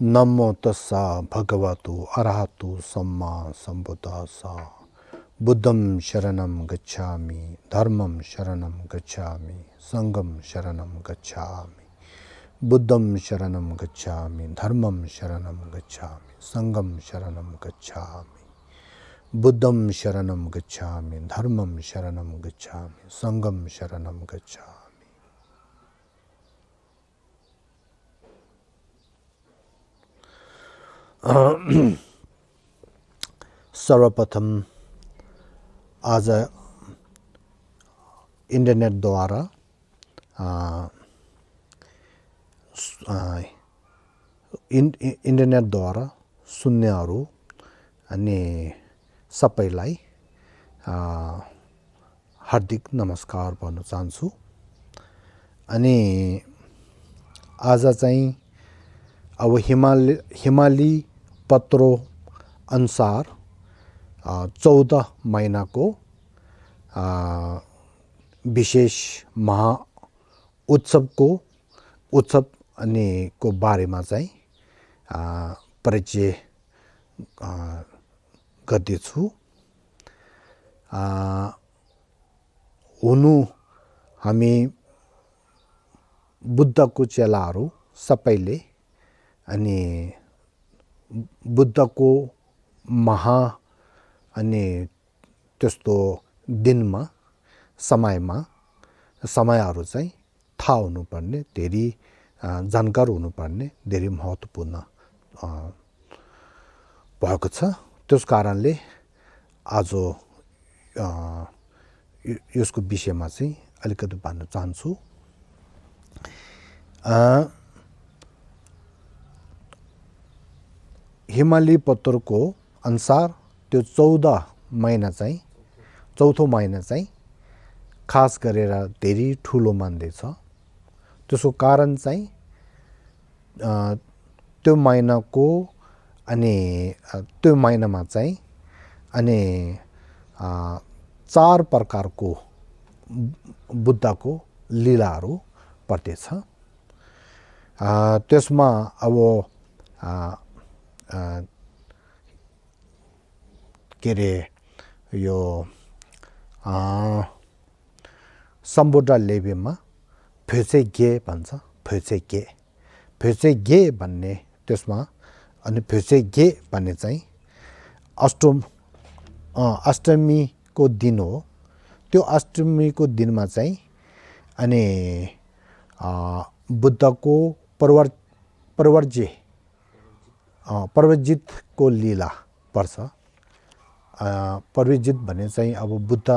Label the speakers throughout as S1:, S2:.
S1: नमो तस्सा भगवतो अरहतो सम्मा सम्बुद्धास्सा बुद्धं शरणं गच्छामि धर्मं शरणं गच्छामि संघं शरणं गच्छामि बुद्धं शरणं गच्छामि धर्मं शरणं गच्छामि संघं शरणं गच्छामि बुद्धं शरणं गच्छामि धर्मं शरणं गच्छामि संघं शरणं गच्छामि। सर्वप्रथम आज इन्टरनेटद्वारा इन्टरनेटद्वारा सुन्नेहरू अनि सबैलाई हार्दिक नमस्कार भन्न चाहन्छु। अनि आज चाहिँ अब हिमाली पत्रो अनुसार 14 महिनाको विशेष महा उत्सव अनि को बारेमा चाहिँ परिचय गर्दैछु। हुनु हामी बुद्धको चेलाहरू सबैले अनि बुद्धको महा अनि त्यस्तो दिनमा समयहरू चाहिँ थाहा हुनुपर्ने, धेरै जानकार हुनुपर्ने, धेरै महत्त्वपूर्ण भएको छ। त्यस कारणले आज यसको विषयमा चाहिँ अलिकति भन्न चाहन्छु। हिमाली पत्रोको अनुसार त्यो 14 महिना चाहिँ चौथो महिना चाहिँ खास गरेर धेरै ठुलो मान्दैछ। त्यसको कारण चाहिँ त्यो महिनाको अनि त्यो महिनामा चाहिँ अनि 4 प्रकारको बुद्धको लीलाहरू पर्दछ। त्यसमा अब के रे यो सम्बुद्ध लेबीमा फ्योचे भन्छ। फ्योचे भन्ने त्यसमा अनि फ्योचे भन्ने चाहिँ अष्टमीको दिन हो। त्यो अष्टमीको दिनमा चाहिँ अनि बुद्धको प्रवजितको लीला पर्छ। प्रवजित भने चाहिँ अब बुद्ध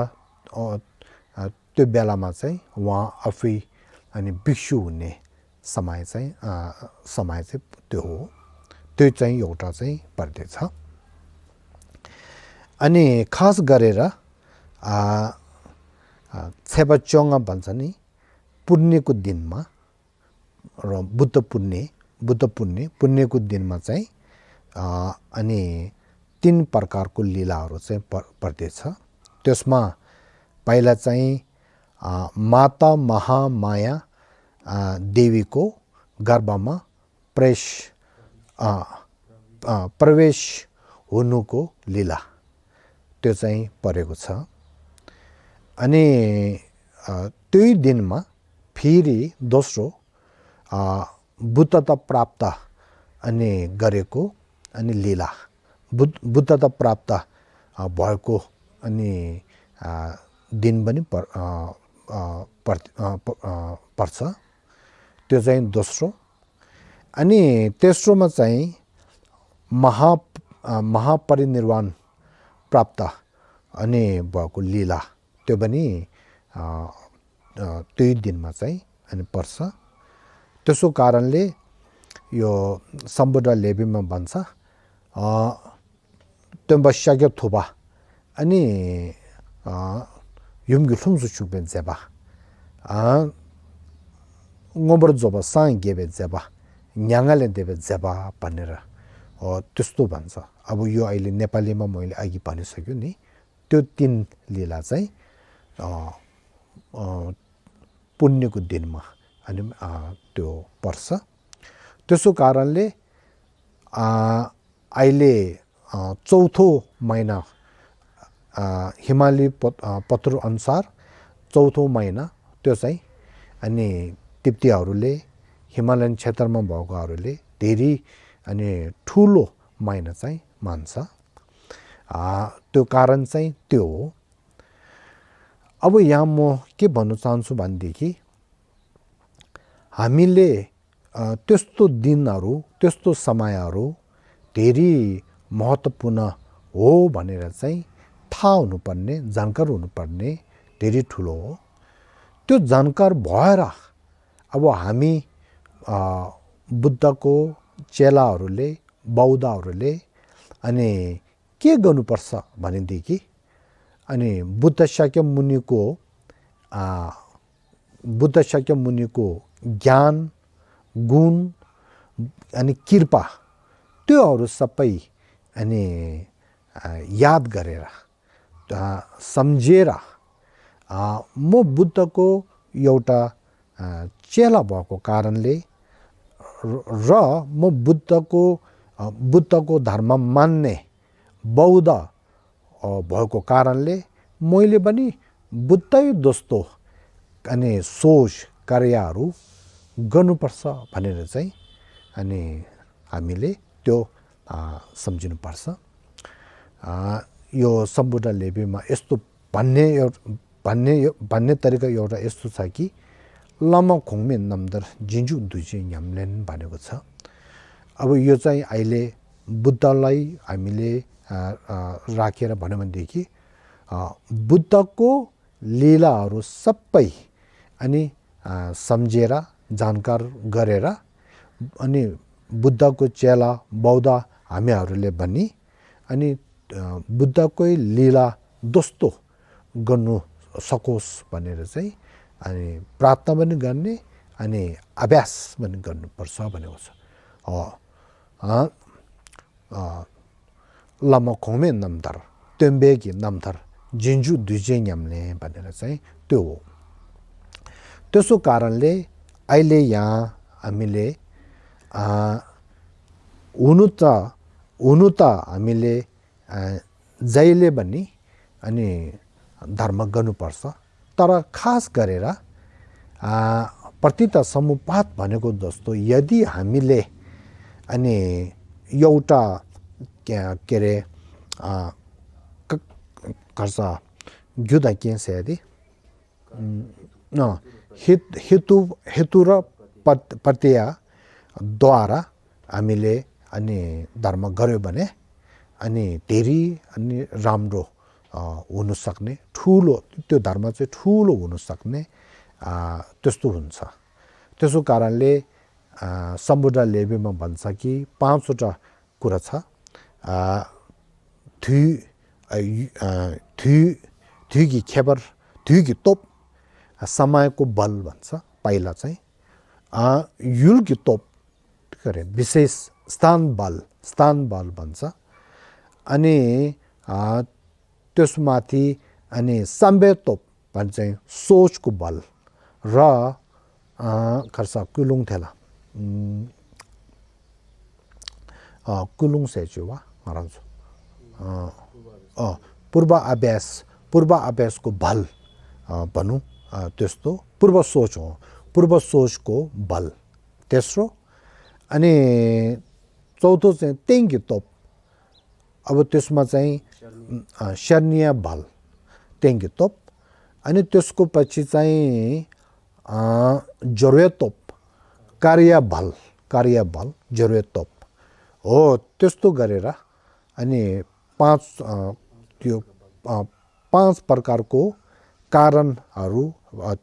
S1: त्यो बेलामा चाहिँ उहाँ आफै अनि भिक्षु हुने समय चाहिँ त्यो हो। त्यो चाहिँ एउटा चाहिँ पर्दछ। अनि खास गरेर छेबचोङ भन्छ नि, पुण्यको दिनमा र बुद्ध पुण्यको दिनमा चाहिँ अनि 3 प्रकारको लीलाहरू चाहिँ पर्दछ। त्यसमा पहिला चाहिँ माता महामाया देवीको गर्भमा प्रवेश हुनुको लीला त्यो चाहिँ परेको छ। अनि त्यही दिनमा फेरि दोस्रो बुद्धता प्राप्त अनि गरेको अनि लीला बुद्धता प्राप्त भएको अनि दिन पनि पर्छ। त्यो चाहिँ दोस्रो। अनि तेस्रोमा चाहिँ महापरिनिर्वाण प्राप्त अनि भएको लीला त्यो पनि त्यही दिनमा चाहिँ अनि पर्छ। त्यसो कारणले यो सम्बुद्ध लेबीमा भन्छ त्वम्बस्याग्य थुबा अनि युमगु थुमसु चुबे जेबा ngobar zoba sang gebe जेबा न्याङले देबे जेबा भनेर त्यस्तो भन्छ। अब यो अहिले नेपालीमा मैले अघि भनिसक्यो नि। त्यो 3 लीला चाहिँ पुण्यको दिनमा अनि त्यो पर्छ। त्यसो कारणले अहिले चौथो महिना हिमाली पत्र अनुसार चौथो महिना त्यो चाहिँ अनि तिब्तीहरूले हिमालयन क्षेत्रमा भएकोहरूले धेरै अनि ठुलो महिना चाहिँ मान्छ। त्यो कारण चाहिँ त्यो हो। अब यहाँ म के भन्न चाहन्छु भनेदेखि हामीले त्यस्तो दिनहरू त्यस्तो समयहरू धेरै महत्त्वपूर्ण हो भनेर चाहिँ थाहा हुनुपर्ने जानकार हुनुपर्ने धेरै ठुलो हो। त्यो जानकार भएर अब हामी बुद्धको चेलाहरूले बौद्धहरूले अनि के गर्नुपर्छ भनेदेखि अनि बुद्ध शाक्य मुनिको ज्ञान गुण अनि कृपा त्योहरू सबै अनि याद गरेर सम्झेर म बुद्धको एउटा चेला भएको कारणले र म बुद्धको धर्म मान्ने बौद्ध भएको कारणले मैले पनि बुद्धै जस्तो अनि सोच कार्यहरू गर्नुपर्छ भनेर चाहिँ अनि हामीले त्यो सम्झिनुपर्छ। यो सम्बुद्ध लिपिमा यस्तो भन्ने तरिका एउटा यस्तो छ कि लामा खोङमे नामदर जिन्जु दुजे न्याम्लेन भनेको छ। अब यो चाहिँ अहिले बुद्धलाई हामीले राखेर भन्यो भनेदेखि बुद्धको लीलाहरू सबै अनि सम्झेर जानकार गरेर अनि बुद्धको चेला बौद्ध हामीहरूले पनि अनि बुद्धकै लीला जस्तो गर्नु सकोस् भनेर चाहिँ अनि प्रार्थना पनि गर्ने अनि अभ्यास पनि गर्नुपर्छ भनेको छ। लामा खोमे नामदर तेम्बेगी नामदर जिन्जु दुजे न्याम्ले भनेर चाहिँ त्यो हो। त्यसो कारणले अहिले यहाँ हामीले हुनु त हामीले जहिले पनि अनि धर्म गर्नुपर्छ, तर खास गरेर प्रतिता समुपात भनेको जस्तो यदि हामीले अनि एउटा के अरे खर्च जुदा के यदि हेतु र प्रत्ययद्वारा हामीले अनि धर्म गर्यो भने अनि धेरै अनि राम्रो हुन सक्ने ठुलो त्यो धर्म चाहिँ ठुलो हुन सक्ने त्यस्तो हुन्छ। त्यसो कारणले सम्बुद्ध लिपिमा भन्छ कि 5वटा कुरा छ। थुगी खेबर थुगी तोप समयको बल भन्छ पहिला चाहिँ युलकी तोप करे विशेष स्थान बल भन्छ अनि त्यसमाथि अनि सम्भे तोप भन्छ सोचको बल र खर्च कुलुङ थेला कुलुङ सेचुवा हराउँछ पूर्व अभ्यासको बल भनौँ त्यस्तो पूर्व सोचको बल। तेस्रो अनि चौथो चाहिँ तेङ्गी तोप। अब त्यसमा चाहिँ शरणीय बल तेङ्गी तोप अनि त्यसको पछि चाहिँ जरुरत तोप कार्य बल जरुरत तोप हो। त्यस्तो गरेर अनि 5 प्रकारको कारणहरू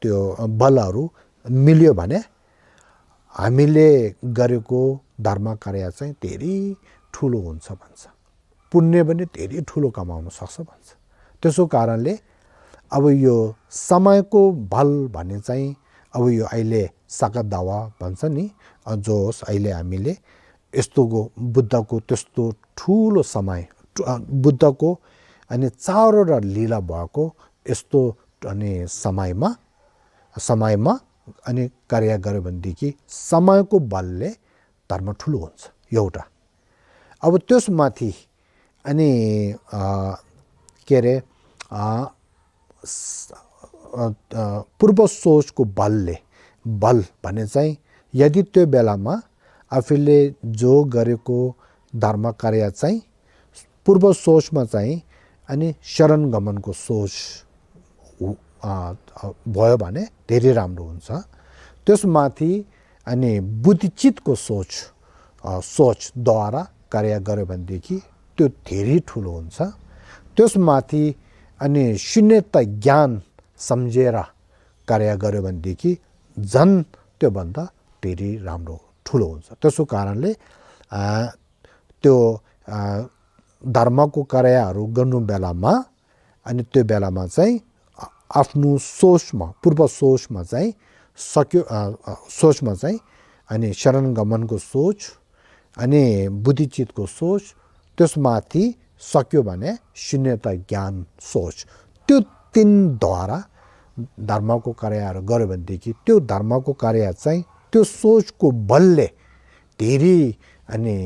S1: त्यो बलहरू मिल्यो भने हामीले गरेको धर्म कार्य चाहिँ धेरै ठुलो हुन्छ भन्छ, पुण्य पनि धेरै ठुलो कमाउन सक्छ भन्छ। त्यसो कारणले अब यो समयको बल भन्ने चाहिँ अब यो अहिले साका दावा भन्छ नि, जो अहिले हामीले यस्तोको बुद्धको त्यस्तो ठुलो समय बुद्धको अनि 4वटा लीला भएको यस्तो अनि समयमा अनि कार्य गर्यो भनेदेखि समयको बलले धर्म ठुलो हुन्छ एउटा। अब त्यसमाथि अनि के अरे पूर्व सोचको बल भने चाहिँ यदि त्यो बेलामा आफूले जो गरेको धर्म कार्य चाहिँ पूर्व सोचमा चाहिँ अनि शरण गमनको सोच भयो भने धेरै राम्रो हुन्छ। त्यसमाथि अनि बुद्धिचितको सोचद्वारा कार्य गर्यो भनेदेखि त्यो धेरै ठुलो हुन्छ। त्यसमाथि अनि शून्यता ज्ञान सम्झेर कार्य गर्यो भनेदेखि झन् त्योभन्दा धेरै राम्रो ठुलो हुन्छ। त्यसो कारणले त्यो धर्मको कार्यहरू गर्नु बेलामा अनि त्यो बेलामा चाहिँ आफ्नो सोचमा पूर्व सोचमा चाहिँ सोचमा चाहिँ अनि शरण गमनको सोच अनि बुद्धिचितको सोच त्यसमाथि सक्यो भने शून्यता ज्ञान सोच त्यो तीनद्वारा धर्मको कार्यहरू गर्यो भनेदेखि त्यो धर्मको कार्य चाहिँ त्यो सोचको बलले धेरै अनि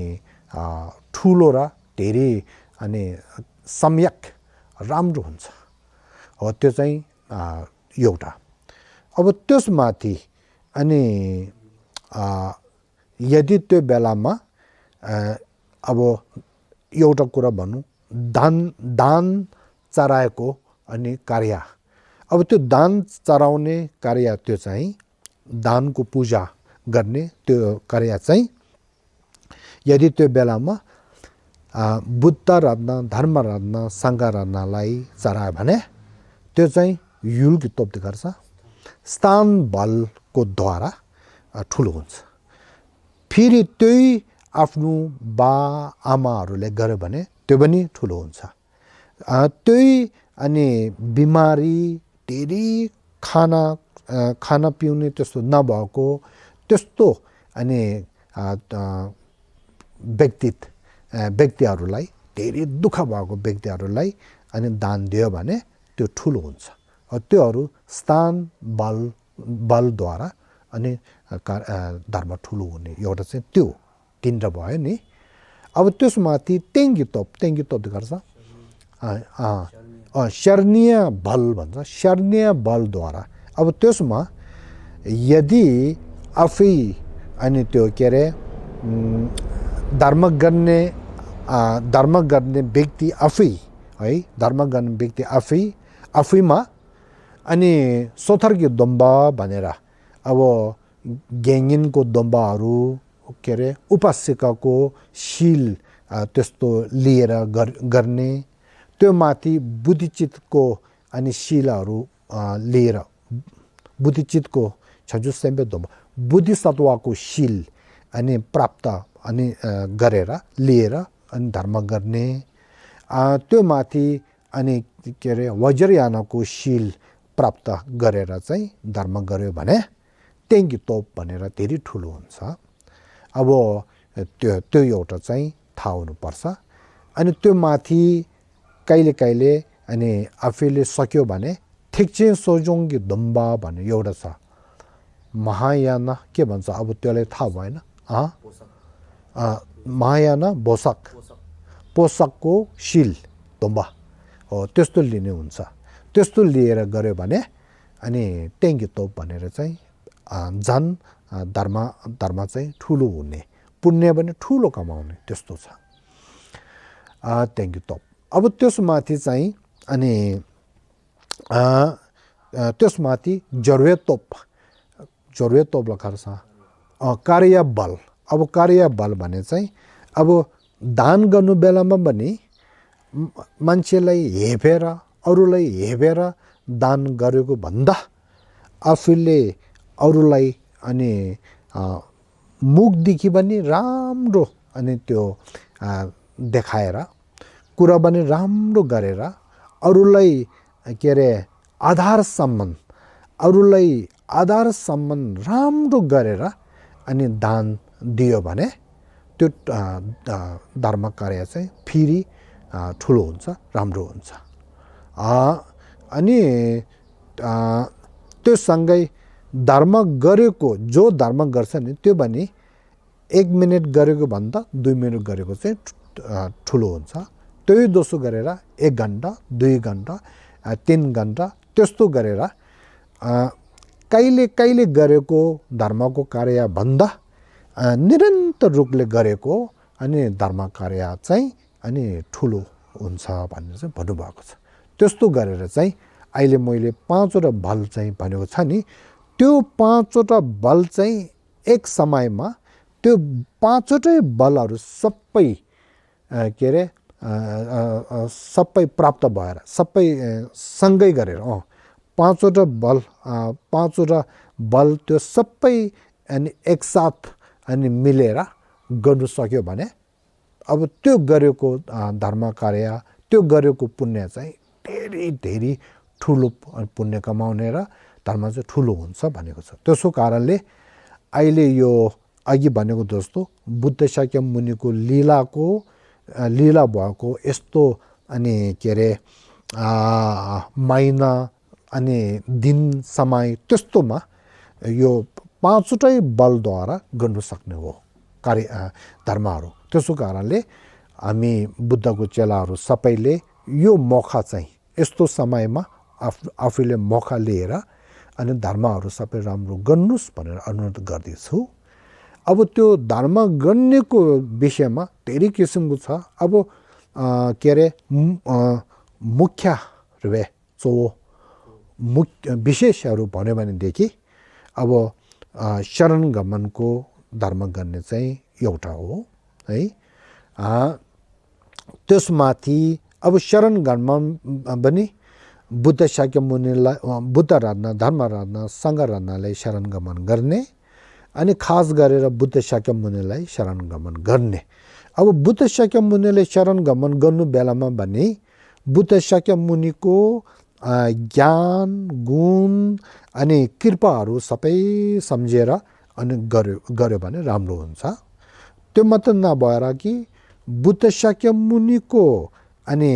S1: ठुलो र धेरै अनि सम्यक राम्रो हुन्छ हो। त्यो चाहिँ एउटा। अब त्यसमाथि अनि यदि त्यो बेलामा अब एउटा कुरा भनौँ दान चढाएको अनि कार्य। अब त्यो दान चढाउने कार्य त्यो चाहिँ दानको पूजा गर्ने त्यो कार्य चाहिँ यदि त्यो बेलामा बुद्ध रत्न धर्म रत्न सङ्घ रत्नलाई चढायो भने त्यो चाहिँ युलकी तोप्दै गर्छ स्थान बलको द्वारा ठुलो हुन्छ। फेरि त्यही आफ्नो बा आमाहरूले गर्यो भने त्यो पनि ठुलो हुन्छ। त्यही अनि बिमारी धेरै खाना पिउने त्यस्तो नभएको त्यस्तो अनि व्यक्तिहरूलाई धेरै दुःख भएको व्यक्तिहरूलाई अनि दान दियो भने त्यो ठुलो हुन्छ। त्योहरू स्थान बलद्वारा अनि धर्म ठुलो हुने एउटा चाहिँ त्यो तिनवटा भयो नि। अब त्यसमाथि टेङ्गी तोप गर्छ शरणीय बल भन्छ। शरणीय बलद्वारा अब त्यसमा यदि आफै अनि त्यो के अरे धर्म गर्ने व्यक्ति आफै है धर्म गर्ने व्यक्ति आफैमा अनि सोथर्की दम्बा भनेर अब गेङ्गिनको दम्बाहरू के अरे उपासिकाको शिल त्यस्तो लिएर गर्ने त्यो माथि बुद्धिचितको अनि शिलहरू लिएर बुद्धिचितको छजुसेम्बे दम्बा बुद्धिसत्वको शिल अनि प्राप्त अनि गरेर लिएर अनि धर्म गर्ने त्यो माथि अनि के अरे वज्रयानको शिल प्राप्त गरेर चाहिँ धर्म गर्यो भने टेङ्गी तोप भनेर धेरै ठुलो हुन्छ। अब त्यो एउटा चाहिँ थाहा हुनुपर्छ। अनि त्यो माथि कहिले अनि आफैले सक्यो भने ठिकचे सोजोङ्गी दम्बा भन्ने एउटा छ महायान के भन्छ अब त्यसलाई थाहा भएन। महायान पोसाकको शिल दम्बा हो त्यस्तो लिने हुन्छ। त्यस्तो लिएर गऱ्यो भने अनि टेङ्गी तोप भनेर चाहिँ झन् धर्म चाहिँ ठुलो हुने पुण्य पनि ठुलो कमाउने त्यस्तो छ टेङ्गी तोप। अब त्यसमाथि चाहिँ अनि त्यसमाथि जरुरत तोप लखार छ कार्यबल। अब कार्यबल भने चाहिँ अब दान गर्नु बेलामा पनि मान्छेलाई हेपेर अरूलाई हेपेर दान गरेको भन्दा आफूले अरूलाई अनि मुखदेखि पनि राम्रो अनि त्यो देखाएर कुरा पनि राम्रो गरेर अरूलाई के अरे आधार सम्मान राम्रो गरेर अनि दान दियो भने त्यो धर्म कार्य चाहिँ फेरि ठुलो हुन्छ राम्रो हुन्छ। अनि त्यो सँगै धर्म गरेको जो धर्म गर्छ नि त्यो पनि 1 मिनट गरेको भन्दा 2 मिनट गरेको चाहिँ ठुलो हुन्छ। त्यही दोस्रो गरेर 1 घन्टा 2 घन्टा 3 घन्टा त्यस्तो गरेर कहिले कहिले गरेको धर्मको कार्य भन्दा निरन्तर रूपले गरेको अनि धर्म कार्य चाहिँ अनि ठुलो हुन्छ भन्ने चाहिँ भन्नुभएको छ। त्यस्तो गरेर चाहिँ अहिले मैले 5वटा बल चाहिँ भनेको छ नि, त्यो 5वटा बल चाहिँ एक समयमा त्यो 5वटै बलहरू सबै के अरे सबै प्राप्त भएर सबै सँगै गरेर 5वटा बल त्यो सबै अनि एकसाथ अनि मिलेर गर्नु सक्यो भने अब त्यो गरेको धर्म कार्य त्यो गरेको पुण्य चाहिँ धेरै धेरै ठुलो पुण्य कमाउने र धर्म चाहिँ ठुलो हुन्छ भनेको छ। त्यसो कारणले अहिले यो अघि भनेको जस्तो बुद्ध शाक्य मुनिको लीला भएको यस्तो अनि के अरे महिना अनि दिन समय त्यस्तोमा यो 5वटै बलद्वारा गर्नु सक्ने हो कार्य धर्महरू। त्यसो कारणले हामी बुद्धको चेलाहरू सबैले यो मौका चाहिँ यस्तो समयमा आफूले मौका लिएर अनि धर्महरू सबै राम्रो गर्नुस् भनेर अनुरोध गर्दैछु। अब त्यो धर्म गर्नेको विषयमा धेरै किसिमको छ। अब के अरे मुख्य रूपे मुख्य विशेषहरू भन्यो भनेदेखि अब शरण गमनको धर्म गर्ने चाहिँ एउटा हो है। त्यसमाथि अब शरण गमन पनि बुद्ध शाक्य मुनिलाई बुद्ध रत्न धर्म रत्न सङ्घ रत्नलाई शरण गमन गर्ने अनि खास गरेर बुद्ध शाक्य मुनिलाई शरण गमन गर्ने। अब बुद्ध शाक्य मुनिलाई शरण गमन गर्नु बेलामा भने बुद्ध शाक्य मुनिको ज्ञान गुण अनि कृपाहरू सबै सम्झेर अनि गर्यो भने राम्रो हुन्छ। त्यो मात्र नभएर कि बुद्ध शाक्य मुनिको अनि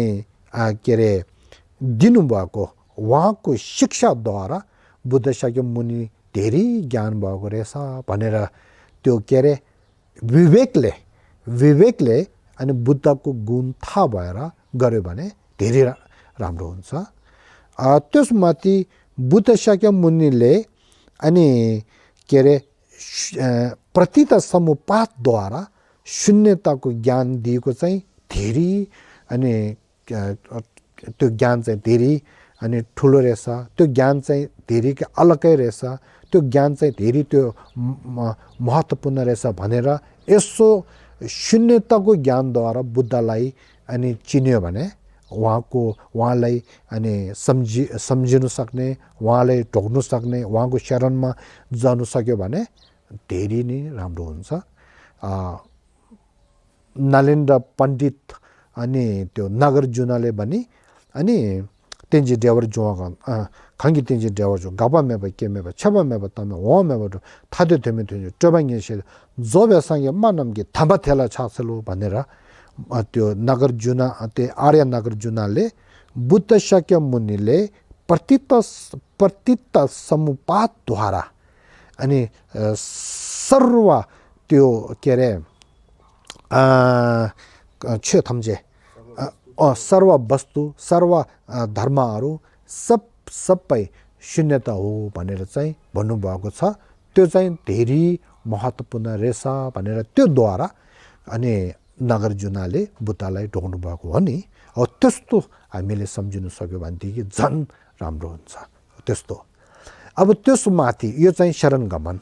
S1: के अरे दिनुभएको उहाँको शिक्षाद्वारा बुद्ध शाक्य मुनि धेरै ज्ञान भएको रहेछ भनेर त्यो के अरे विवेकले अनि बुद्धको गुण थाहा भएर गर्यो भने धेरै राम्रो हुन्छ। त्यसमाथि बुद्ध शाक्य मुनिले अनि के अरे प्रतीत समुपातद्वारा शून्यताको ज्ञान दिएको चाहिँ धेरै अनि त्यो ज्ञान चाहिँ धेरै अनि ठुलो रहेछ। त्यो ज्ञान चाहिँ धेरै अलग्गै रहेछ। त्यो ज्ञान चाहिँ धेरै त्यो महत्त्वपूर्ण रहेछ भनेर यसो शून्यताको ज्ञानद्वारा बुद्धलाई अनि चिन्यो भने उहाँलाई अनि सम्झिनु सक्ने, उहाँलाई ढोग्नु सक्ने, उहाँको शरणमा जानु सक्यो भने धेरै नै राम्रो हुन्छ। नलेन्द्र पण्डित अनि त्यो नागार्जुनले पनि अनि तेन्जी देवर जुवा खङ्गी तेन्जी देवर जु गबामेबा केमेबा छबामेबा तमे होमेबा थादे थेमे थेमे टबाङेसे जोबेसँगै मानमगे थाबा थेला छासलो भनेर त्यो नागार्जुन त्यो आर्य नागार्जुनले बुद्ध शाक्य मुनिले प्रतीत समुपातद्वारा अनि सर्व त्यो के अरे थम्जे सर्व वस्तु सर्व धर्महरू सबै शून्यता हो भनेर चाहिँ भन्नुभएको छ। त्यो चाहिँ धेरै महत्त्वपूर्ण रहेछ भनेर त्योद्वारा अनि नागार्जुनले बुद्धलाई ढोग्नु भएको हो नि। अब त्यस्तो हामीले सम्झिनु सक्यो भनेदेखि झन् राम्रो हुन्छ। त्यस्तो अब त्यसमाथि यो चाहिँ शरण गमन।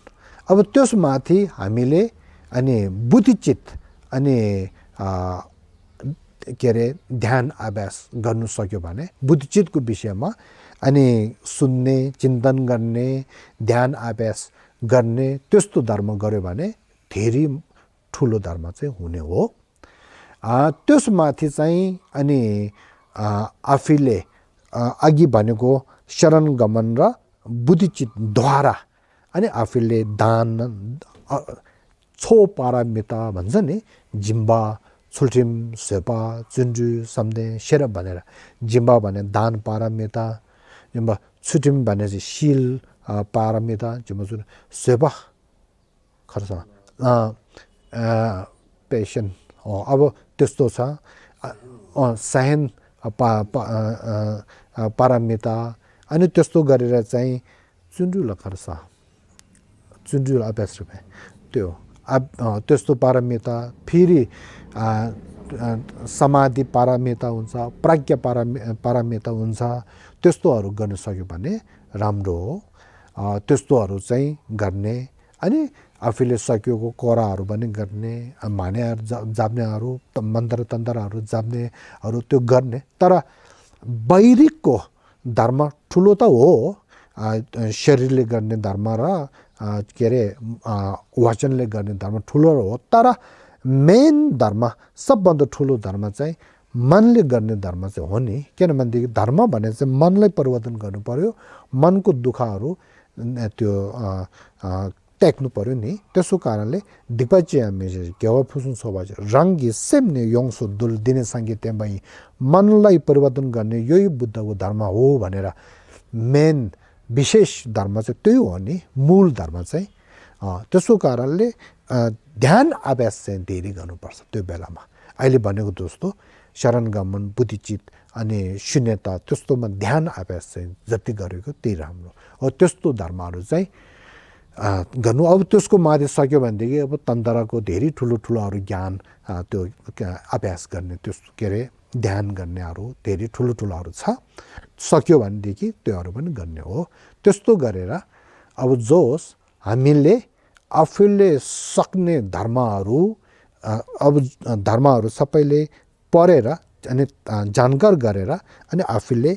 S1: अब त्यसमाथि हामीले अनि बुद्धिचित अनि के अरे ध्यान अभ्यास गर्नु सक्यो भने बुद्धिचितको विषयमा अनि सुन्ने चिन्तन गर्ने ध्यान अभ्यास गर्ने त्यस्तो धर्म गर्यो भने धेरै ठुलो धर्म चाहिँ हुने हो। त्यसमाथि चाहिँ अनि आफूले अघि भनेको शरण गमन र बुद्धिचितद्वारा अनि आफूले दान छो पारमिता भन्छ नि, जिम्बा छुल्ठिम सेपा चुन्जु सम्दे शेरप भनेर जिम्बा भने दान पारमिता, जिम्बा छुटिम भने चाहिँ शील पारमिता, जिम्बा सेपा खर्च पेसन अब त्यस्तो छ सहन पारमिता अनि त्यस्तो गरेर चाहिँ चुन्डुल खर्छ चुन्डुल अभ्यास रुपे त्यो त्यस्तो पारमिता फेरि समाधि पारमिता हुन्छ प्राज्ञ पारमिता हुन्छ त्यस्तोहरू गर्न सक्यो भने राम्रो हो त्यस्तोहरू चाहिँ गर्ने अनि आफूले सकेको कोराहरू पनि गर्ने मानेहरू जाप्नेहरू मन्त्र तन्त्रहरू जाप्नेहरू त्यो गर्ने तर वैरिकको धर्म ठुलो त हो शरीरले गर्ने धर्म र के अरे वचनले गर्ने धर्म ठुलो हो तर मेन धर्म सबभन्दा ठुलो धर्म चाहिँ मनले गर्ने धर्म चाहिँ हो नि किनभनेदेखि धर्म भने चाहिँ मनलाई परिवर्तन गर्नु पर्यो मनको दुःखहरू त्यो टेक्नु पर्यो नि त्यसो कारणले दिपचिया मेजे केवा फुसुन सोबाज रङ्गी सेम्ने योङसो दुल दिने सङ्गीत त्यहाँ मनलाई परिवर्तन गर्ने यही बुद्धको धर्म हो भनेर मेन विशेष धर्म चाहिँ त्यही हो नि मूल धर्म चाहिँ त्यसो कारणले ध्यान अभ्यास चाहिँ धेरै गर्नुपर्छ त्यो बेलामा अहिले भनेको जस्तो शरण गमन बुद्धिचित अनि शून्यता त्यस्तोमा ध्यान अभ्यास चाहिँ जति गरेको त्यही राम्रो हो त्यस्तो धर्महरू चाहिँ गर्नु अब त्यसको माथि सक्यो भनेदेखि अब तन्त्रको धेरै ठुलो ठुलोहरू ज्ञान त्यो अभ्यास गर्ने त्यस्तो के अरे ध्यान गर्नेहरू धेरै ठुलो ठुलोहरू छ सक्यो भनेदेखि त्योहरू पनि गर्ने हो त्यस्तो गरेर अब जोस् हामीले आफूले सक्ने धर्महरू अब धर्महरू सबैले पढेर अनि जानकार गरेर अनि आफूले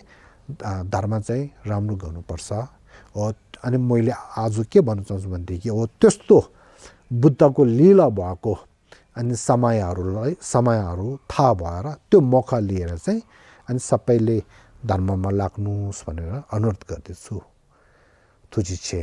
S1: धर्म चाहिँ राम्रो गर्नुपर्छ हो अनि मैले आज के भन्न चाहन्छु भनेदेखि हो त्यस्तो बुद्धको लीला भएको अनि समयहरू थाहा भएर त्यो मौका लिएर चाहिँ अनि सबैले धर्ममा लाग्नुहोस् भनेर अनुरोध गर्दछु तुझी छे